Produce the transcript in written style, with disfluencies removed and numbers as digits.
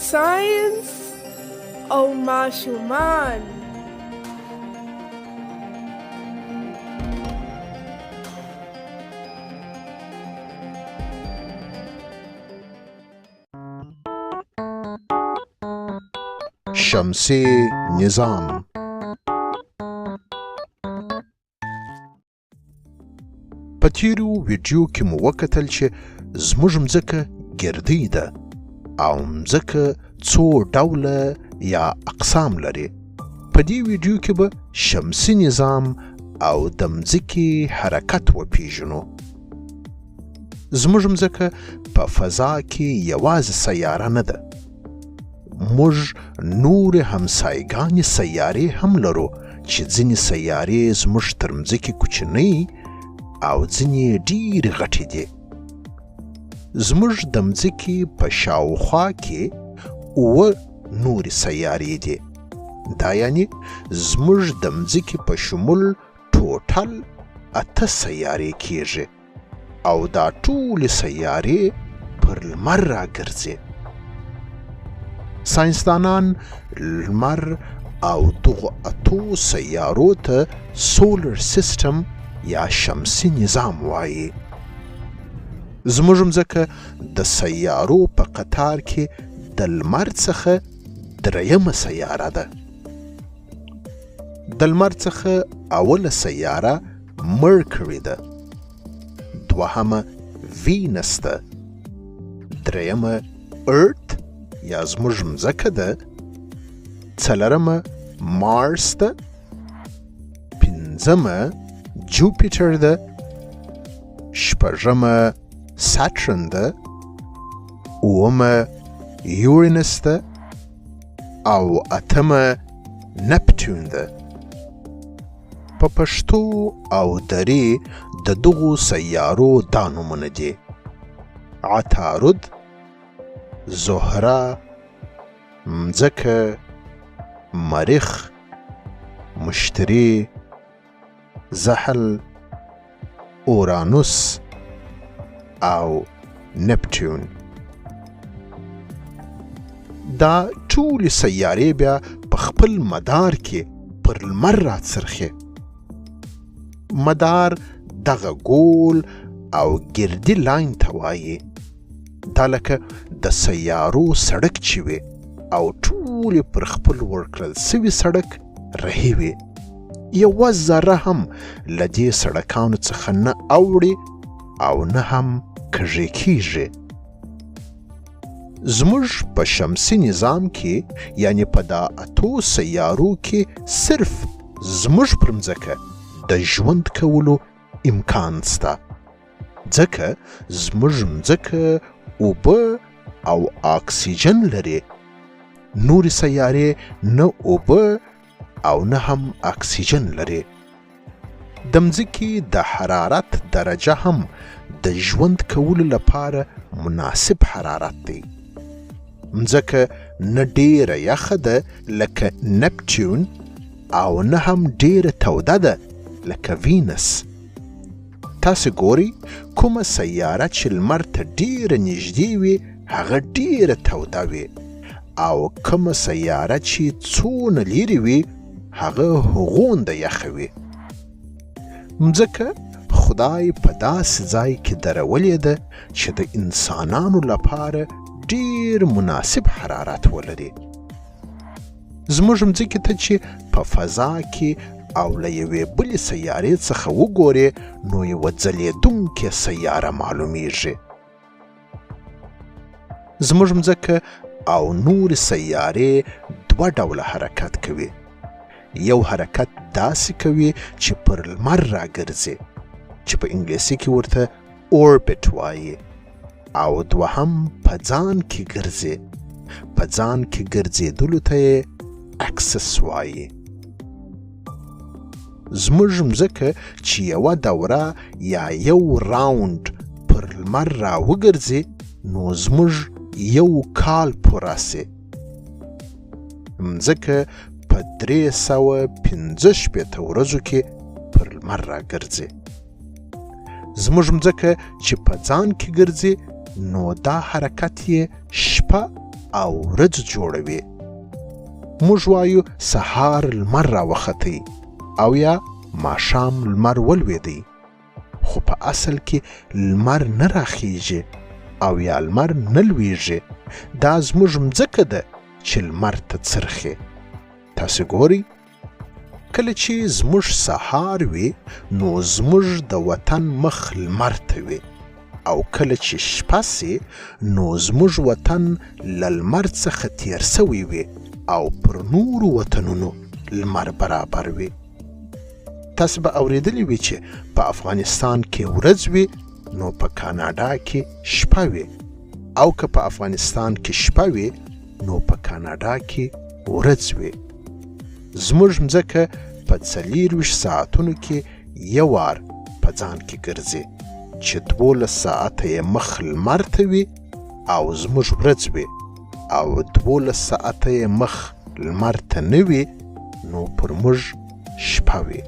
ساينس او ماشومان. شمسي نظام. په تیرو ویډیو کې مو وکتل چې زموږ مځکه ګردۍ ده او مځکه څو ډوله یا اقسام لري. په دې ویډیو کې به شمسي نظام او د مځکې حرکت وپیژنو. زموږ مځکه په فضا کې یوازې سیاره نه ده، موږ نورې همسایګانې سیارې هم لرو چې ځینې سیارې زموږ تر مځکې کوچنۍ او ځینې ډېرې غټې دي. زموږ د مځکې په شاوخوا کې 7 نورې سیارې دي، دا یعنی زموږ د مځکې په شمول ټوټل 8 سیارې کیږي او دا ټولې سیارې پر لمر راګرځي. ساینسدانان لمر او دغو 8 سیارو ته سولر سیستم یا شمسي نظام وایي. زموږ مځکه د سیارو په قطار کې د لمر څخه درېیمه سیاره ده. د لمر څخه اوله سیاره مرکري ده، دوهمه وینس ده، درېیمه ارت یا زموږ مځکه ده، څلورمه مارس ده، پنځمه جوپیټر ده، شپږمه ساترن ده، اوومه یورینس ده او اتمه نپټون ده. په پښتو او دري د دغو سیارو دا نومونه دي: عطارد، زهره، مځکه، مریخ، مشتري، زحل، اورانوس او نپټون. دا ټولې سیارې بیا په خپل مدار کې پر لمر راڅرخي. مدار دغه ګول او ګردي لاین ته وایي. دا لکه د سیارو سړک چې وي او ټولې پر خپل ورکړل سوي سړک رهي وي، یوه ذره هم له دې سړکانو څخه نه اوړي او نه هم کږې کیږي. زموږ په شمسي نظام کې یعنی په دا 8 سیارو کې صرف زموږ پر مځکه د ژوند کولو امکان سته، ځکه زموږ مځکه اوبه او اکسیجن لري. نورې سیارې نه اوبه او نه هم اکسیجن لري. د مځکې د حرارت درجه هم د ژوند کولو لپاره مناسب حرارت دی. مځکه نه ډیره یخه ده لکه نپټون او نه هم ډیره توده ده لکه وینس. تاسو ګورئ کومه سیاره چې لمر ته ډیره نږدې وي هغه ډیره توده وي او کومه سیاره چې څونه لیرې وي هغه هغونده یخه وي. مځکه خدای په داسې ځای کې درولې ده چې د انسانانو لپاره ډیر مناسب حرارت ولري. زموږ مځکې ته چې په فضا کې او له یوې بلې سیارې څخه وګورې نو یوه ځلېدونکې سیاره معلومیږي. زموږ مځکه او نورې سیارې دوه ډوله حرکت کوي. یو حرکت داسې کوي چې پر لمر راګرځي چې په انګلیسي کې ورته اوربټ وایي او دوهم په ځان کې ګرځي، په ځان کې ګرځېدلو ته یې اکسس وایي. زموږ مځکه چې یوه دوره یا یو راونډ پر لمر را وګرځي نو زموږ یو کال پوره سي. مځکه په 365 ورځو کې پر لمر راګرځي. زموږ مځکه چې په ځان کې ګرځي نو دا حرکت یې شپه او ورځ جوړوي. موږ وایو سهار لمر راوختی او یا ماښام لمر ولوېدی، خو په اصل کې لمر نه راخیږي او یا لمر نه لویږي. دا زموږ مځکه ده چې لمر ته څرخي. تاسو ګورئ، کله چې زموږ سهار وي نو زموږ د وطن مخ لمر ته وي، او کله چې شپه سي نو زموږ وطن له لمر څخه تیر سوی وي او پر نورو وطنونو لمر برابر وي. تاسو به اورېدلي وي چې په افغانستان کې ورځ وي نو په کاناډا کې شپه وي، او که په افغانستان کې شپه وي نو په کاناډا کې ورځ وي. زموږ مځکه په 24 ساعتونو کې یو وار په ځان کې ګرځي چې 12 ساعته یې مخ لمر ته وي او زموږ ورځ وي، او 12 ساعته یې مخ لمر ته نه وي نو پر موږ شپه وي.